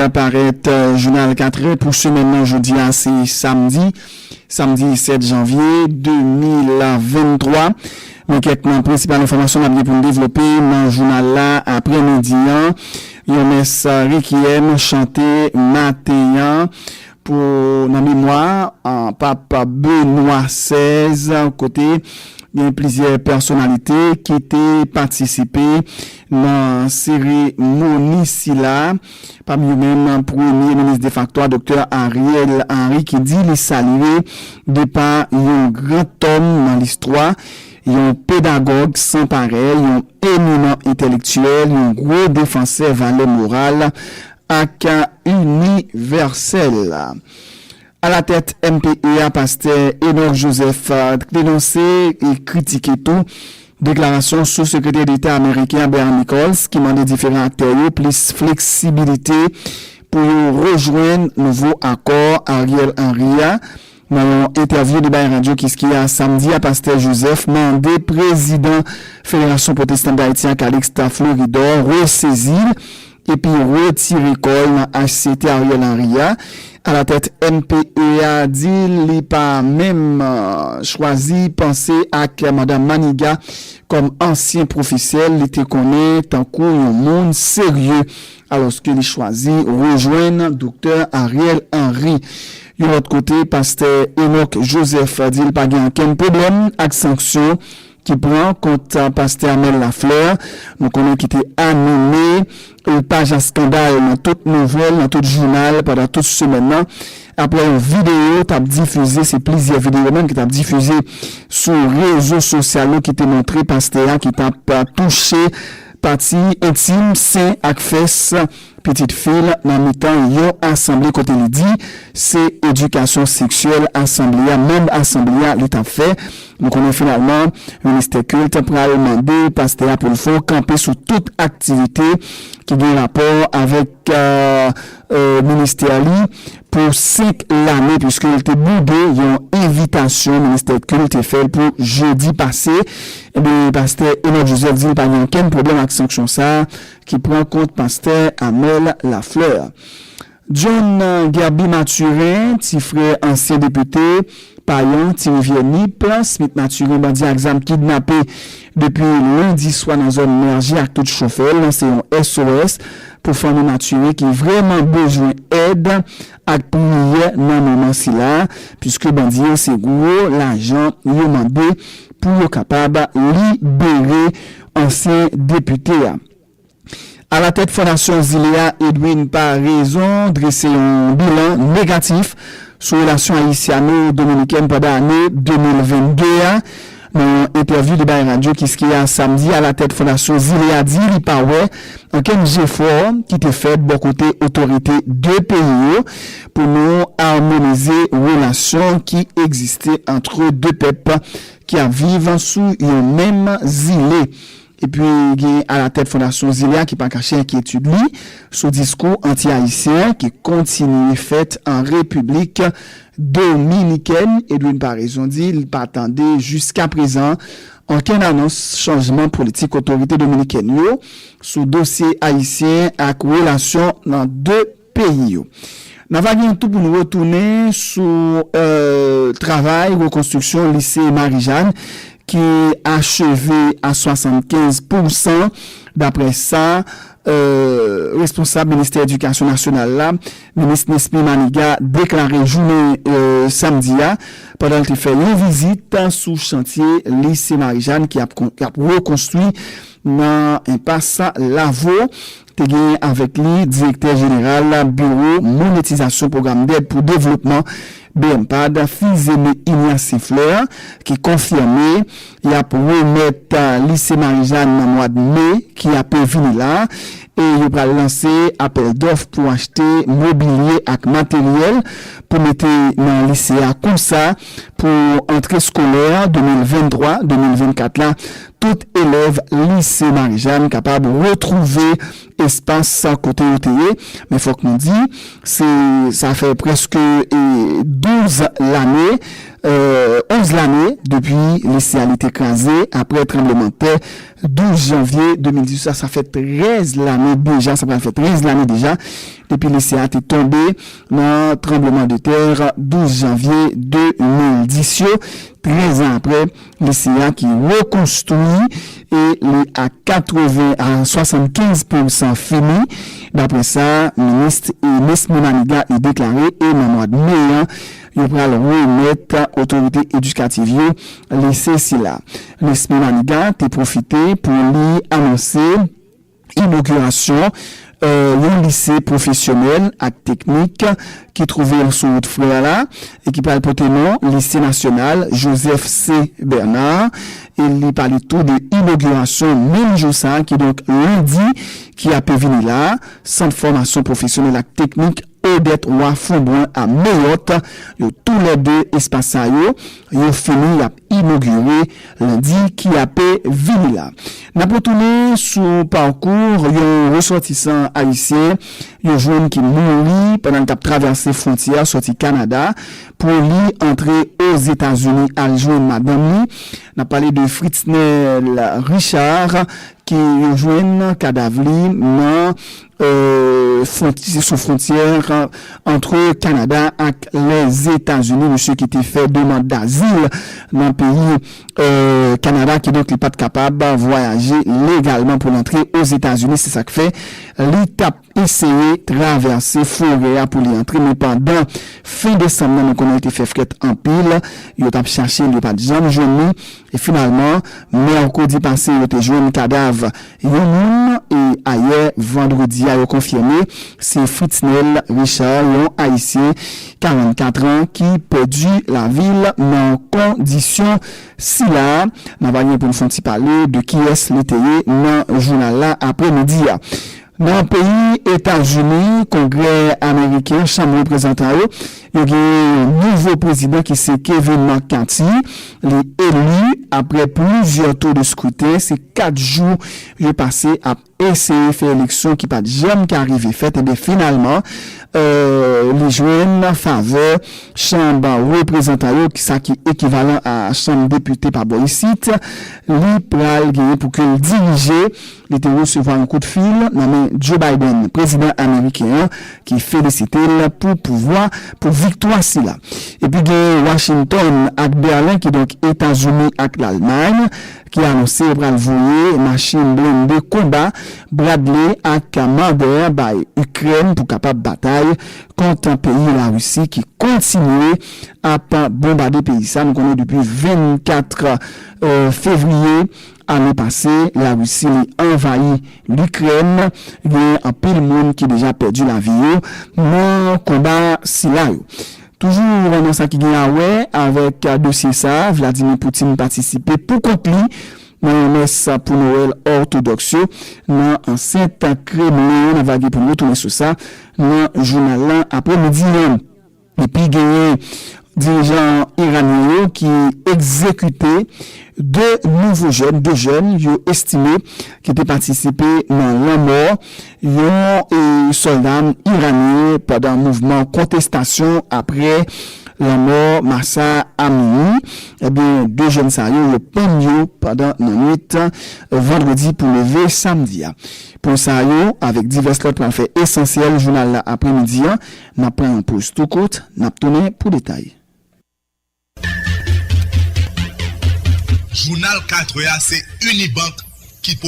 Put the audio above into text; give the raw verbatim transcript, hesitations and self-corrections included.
parèt, euh, jounal katrè pou semèn nan jodi a, se samdi, samdi sèt janvye de mil venntwa. Men kèk nan prensipal enfòmasyon n ap gen pou n devlope nan jounal la aprèmidi an. Yon mès rekyèm chante maten an pou, nan memwa, ah, Pap Benwa sèz, kote gen plizyè pèsonalite ki te patisipe nan seremoni sila, pami yo menm premye minis defakto a, Doktè Ariel Henry, ki di li salye depa yon gran tòm nan listwa, yon pedagòg san parèy, yon eminan entèlektyèl, yon gwo defansè valè moral ak inivèsèl. Alatèt M P E a, pastè Enoch Joseph, euh, denonse e kritike tou deklarasyon sou sekretè deta ameriken Bernie Nichols, ki mande diferan aktè yo plis fleksibilite pou yo rejwenn nouvo akò Ariel Henry a. Nan yon entèvyou li bay Radyo Kiskeya samdi a, pastè Joseph mande prezidan Federasyon Pwotestan Dayiti a, Calixte Fleuridor, resezi l epi retire kò l nan H C T Ariel Henry a. Alatèt M P E a di li pa menm, euh, chwazi panse ak Madan Maniga kòm ansyen pwofesè l li te konnen tankou yon moun serye, alòske li chwazi rejwenn Doktè Ariel Henry. Yon lòt kote, pastè Enoch Joseph di l pa gen okenn pwoblèm ak sanksyon ki pran kont pastè Amel Lafleur, nou konnen ki te anime, e, paj eskandal nan tout nouvèl, nan tout jounal pandan tout semèn nan. Apre yon videyo t ap difize, se plizyè videyo menm ki t ap difize sou rezo sosyal yo ki te montre pastè a ki t ap, a, touche pati entim, sen ak fès pitit fi l nan mitan yon asanble kote li di se edikasyon seksyèl asanble a, manm asanble a li t ap fè. Nou konnen finalman, ministè kilt pral mande pastè a pou l fè yon kanpe sou tout aktivite ki gen rapò avèk, euh, euh, ministè li pou senk lane, piske l te boude yon envitasyon ministè kilt te fè l pou jedi pase. Ebyen, pastè Enoch Joseph di l pa gen okenn pwoblèm ak sanksyon sa a ki pran kont pastè Amel Lafleur. John Guerby Mathurin, ti frè ansyen depite Payan, Ti Rivyè Nip, Smith Mathurin, bandi ak zam kidnape depi lendi swa nan zòn Mèje ak tout chofè l, lanse yon S O S pou fanmi Mathurin ki vrèman bezwen èd ak priyè nan moman sila, piske bandi yo se gwo lajan yo mande pou yo kapab libere ansyen depite a. Alatèt Fondasyon Zile a, Edwin Paraison drese yon bilan negatif sou relasyon ayisyano-dominikèn pandan ane de mil vennde a. Nan yon entèvyou li bay Radyo Kiskeya samdi, alatèt Fondasyon Zile a di li pa wè okenn jefò ki te fèt bò kote otorite de peyi yo pou nou amonize relasyon ki egziste ant de pèp ki ap viv sou yon menm zile. Epi gen alatèt Fondasyon Zile a ki pa kache enkyetid li sou diskou anti-ayisyen ki kontinye fèt an Repiblik Dominikèn. Edwin Paraison di li pa tande jiskaprezan okenn anons chanjman politik otorite dominikèn yo sou dosye ayisyen ak relasyon nan de peyi yo. N a va gen yon tou pou nou retounen sou, euh, travay rekonstriksyon lise Marijàn ki acheve a swasannkenz pousan, daprè sa, euh, responsab ministè edikasyon nasyonal la, minis Nesmy Manigat, deklare jounen, euh, samdi a, pandan l te fè yon vizit sou chantye lise Marijàn ki ap kon-, ki ap rekonstwi nan enpas Lavo. Te gen avèk li direktè jeneral Biwo Monetizasyon Pwogram Dèd pou Devlopman, B M PAD, Fizeme Ignace Fleur, ki konfime y ap remèt, a, lise Marijàn nan mwa me ki ap vini la, e yo pral lanse apèl dòf pou achte mobilye ak materyèl pou mete nan lise a. Konsa, pou antre eskolè de mil venntwa de mil vennkat la, tout elèv lise Marijàn kapab retwouve espas kote yo te ye. Men fòk nou di, se, sa fè prèske, e, douz lane euh, onz lane depi lise a li te kraze apre tranblemanntè douz janvye de mil dizuit la. Sa fè trèz lane deja, sa pral fè trèz lane deja depi lise a te tonbe nan tranblemanntè douz janvye de mil dis yo. Trèz an apre, lise a ki rekonstwi e li a katreven a swasannkenz pousan fini, dapre sa minis Nesmy Manigat li deklare. E nan mwa me an, yo pral remèt otorite edikativ yo lise sila. Nesmy Manigat te pwofite pou li anonse inogirasyon yon lise pwofesyonèl ak teknik ki twouve l sou wout frè la e ki pral pote non Lise Nasyonal Joseph C. Bernard. E li pale tou de inogirasyon menm jou sa a, kidonk lendi ki ape vini la, sant fòmasyon pwofesyonèl ak teknik Odette Roy Fombrun a Meyòt. Yo toulède, espas sa yo, yo fini, y ap inogire lendi ki ape vini la. N ap retounen sou pakou yon resòtisan ayisyen yo jwenn ki mouri pandan l t ap travèse fwontyè a sòti Kanada pou li antre Ozetazini al jwenn madanm li. N ap pale de Fritznel Richard ki yo jwenn kadav li nan sou fwontyè ant Kanada ak Lèzetazini. Misye ki te fè demann dazil nan peyi Kanada, kidonk li pa t kapab vwayaje legalman pou l antre Ozetazini. Se sa k fè li t ap eseye travèse forè a pou li antre, men pandan fen desanm nan, nou konnen l te fè frèt anpil, yo t ap chache l, yo pa t janm jwenn li. E finalman, mèkredi pase, yo te jwenn kadav yon moun e ayè vandredi a, yo konfime se Fritznel Richard, yon ayisyen karannkat an ki pèdi lavi l nan kondisyon sila. N a pa gen pou n fè yon ti pale de kiyès li te ye nan jounal la apremidi a. Nan peyi Etazini, Kongrè ameriken, Chanm Reprezantan yo, yo gen yon nouvo prezidan ki se Kevin McCarthy. Li eli apre plizyè tou de skriten. Se kat jou yo pase ap eseye fè eleksyon ki pa t janm ka rive fèt. Ebyen, finalman, li jwenn favè Chanm Reprezantan yo, ki sa ki ekivalan a Chanm Depite pa bò isit. Li pral genyen pou ke l dirije. Li te resevwa yon kout fil nan men Joe Biden, prezidan ameriken an, ki felisite l pou pouvwa, pou viktwa sila. Epi gen Washington ak Berlin, kidonk Etazini ak Lalmay, ki anonse yo pral voye machin blende konba Bradley ak Marder bay Ikrèn pou kapab batay kont peyi Larisi ki kontinye ap bonbade peyi sa. Nou konnen depi vennkat fevriye ane pase, Larisi li anvayi Likrèn. Gen anpil moun ki deja pèdi lavi yo nan konba sila yo. Toujou nan sa ki gen a wè avèk dosye sa, Vladimir Putin patisipe pou kont li nan yon mès pou Nwèl òtodòks yo nan ansent Kremlen an. N a vage pou nou tounen sou sa nan jounal lan apremidi an. Epi genyen dirijan iranyen yo ki egzekite de nouvo jèn, de jèn yo estime ki te patisipe nan lanmò yon e, sòlda iranyen pandan mouvman kontestasyon apre lanmò Mahsa Amini. Ebyen, de jèn sa yo, yo pann yo pandan nan nwit vandredi pou leve samdi a. Pwen sa yo, avèk divès lòt, pral fè esansyèl jounal la apremidi an. N ap pran yon poz tou kout, n ap tounen pou detay. Jounal katrè a se Unibank ki pote